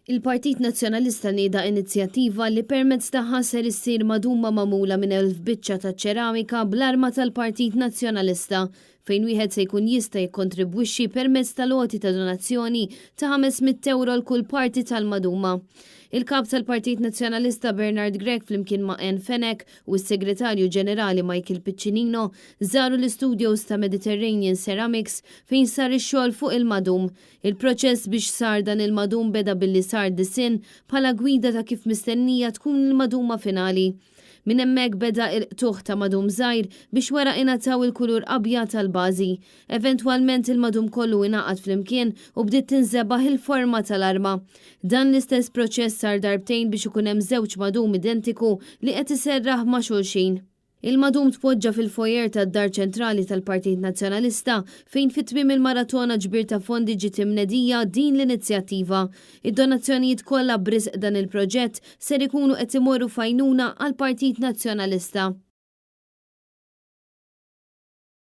Il-Partit Nazzjonalista nieda inizjattiva li permezz tagħha ser issir maduma magħmula minn 1,000 biċċa ta' ċeramika bl-arma tal-Partit Nazzjonalista, fejn wieħed se jkun jista' jikkontribwixxi permezz tal-għoti ta' donazzjoni ta' 500 ewro għal kull parti tal-maduma. Il-Kap tal-Partit Nazzjonalista Bernard Grech flimkien ma' Ann Fenech u s-Segretarju Ġenerali Michael Piccinino żaru l-istudios ta' Mediterranean Ceramics fejn sar ix-xogħol fuq il-madum. Il-proċess biex sar dan il-madum beda billi sar disinn bħala gwida ta' kif mistennija tkun il-maduma finali. Minn hemmhekk beda il-qtugħ ta' madum żgħir biex wara ingħataw il-kulur abjad tal-bażi. Eventwalment il-madum kollu ingħaqad flimkien u bdiet tinżebaħ il-forma tal-arma. Dan l-istess proċess sar darbtejn biex ikun hemm żewġ madum identiku li qed iserraħ ma' xulxin. Il-madum tpoġġa fil-foyer tad-Dar Ċentrali tal-Partit Nazzjonalista fejn fi tmiem il-maratona ġbir ta' fondi ġiet imnedija din l-inizjattiva. Id-donazzjonijiet kollha b'risq dan il-proġett ser ikunu qed imorru f'għajnuna għall-Partit Nazzjonalista.